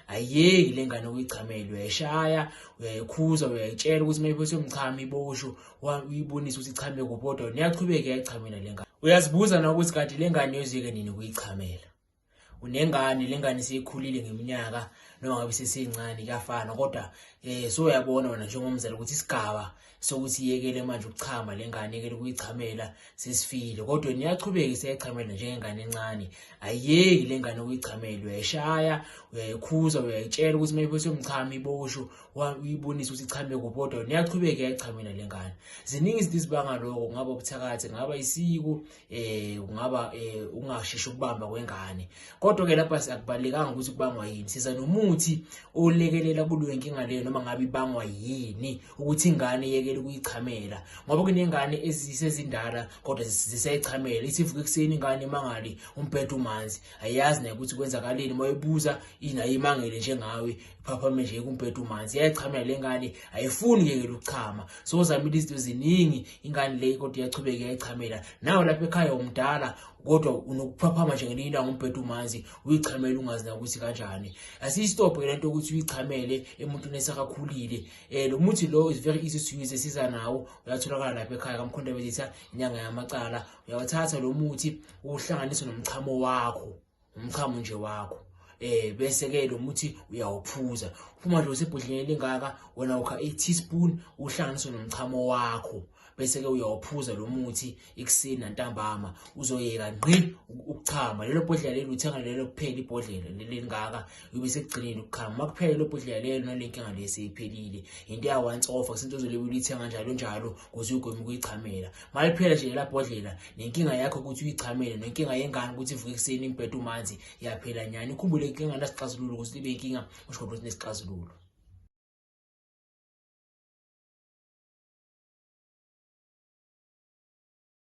Ayiyeki le ngane ukuyichamela, uyayishaya, uyayikhuza, uyayitshela ukuthi uma iphethwe umchamo iboshwe, uyibonise ukuthi ichame kuphi, kodwa niyachubeka iyayichamela le ngane. Uyazibuza na ukuthi kanti le ngane yozike nini ukuyichamela? Unengane, le ngane seyikhulile ngeminyaka, noma ngabe seseyincane kuyafana, kodwa so uyabona wena njengomzali ukuthi isigaba sokuthi iyekele manje ukuchama le ngane, iyekele ukuyichamela sesifile, kodwa niyachubeka isiyayichamela njengengane encane. Ayiyeki le ngane ukuyichamela, uyayishaya, uyayikhuza, uyayitshela ukuthi uma iphethwe umchamo iboshwe, uyibonise ukuthi ichame kuphi, kodwa niyachubeka iyayichamela le ngane. Ziningi izinto ezibanga lokho, kungaba ubuthakathi, kungaba isiko, kungaba ungasheshi ukubamba kwengane. Kodwa ke lapha akubalulekanga ukuthi kubangwa yini, siza nomuthi olekelela kuleyo nkinga leyo, noma ngabe ibangwa yini ukuthi ingane iyekele ukuyichamela, ngoba kunengane ezisezindala kodwa zisayichamela. Ithi ivuka ekuseni ingane imangali umbhedo umanzi, ayiyazi naye ukuthi kwenzakaleni, uma uyibuza inayo imangele njengawe, iphaphame nje kumbhedo umanzi, iyayichamela le ngane, ayifuni kuyekela ukuchama. So uzamile izinto eziningi ingane le, kodwa iyachubeka iyayichamela. Nawe lapha ekhaya umdala kodwa unokuphaphama nje ngelinye ilanga umbhedo umanzi uyichamele ungazi na ukuthi kanjani. Asiyistophe le nto ukuthi uyichamele emuntwini esakakhulile. Lo muthi lo is very easy to use, esiza nawo, uyatholakala lapha ekhaya kaMkhonto Bezitha, inyanga yamacala. Uyawuthatha lo muthi uwuhlanganise nomchamo wakho, umchamo nje wakho, bese ke lo muthi uyawuphuza. Uphuma nje usebhodleleni elingaka, wena ukha i teaspoon uhlanganise nomchamo wakho, bese ke uyawuphuza lo muthi ekuseni nantambama, uzoyeka ngqi ukuchama. Lelo bhodlela lelo uthenga lelo kuphela, ibhodlela lelingaka, ube sekugcineni ukuchama. Makuphela lelo bhodlela lelo, nale nkinga le seyiphelile. Into ya once off, akusinto ozolebu uyithenga njalo njalo ukuze uyigweme ukuyichamela. Maliphela nje lela bhodlela, nenkinga yakho ukuthi uyichamele, nenkinga yengane ukuthi ivuke ekuseni imbhedo umanzi, iyaphela nyani. Ukhumbule inkinga nasixazululo, ukuze ibe inkinga usho ukuthi nesixazululo.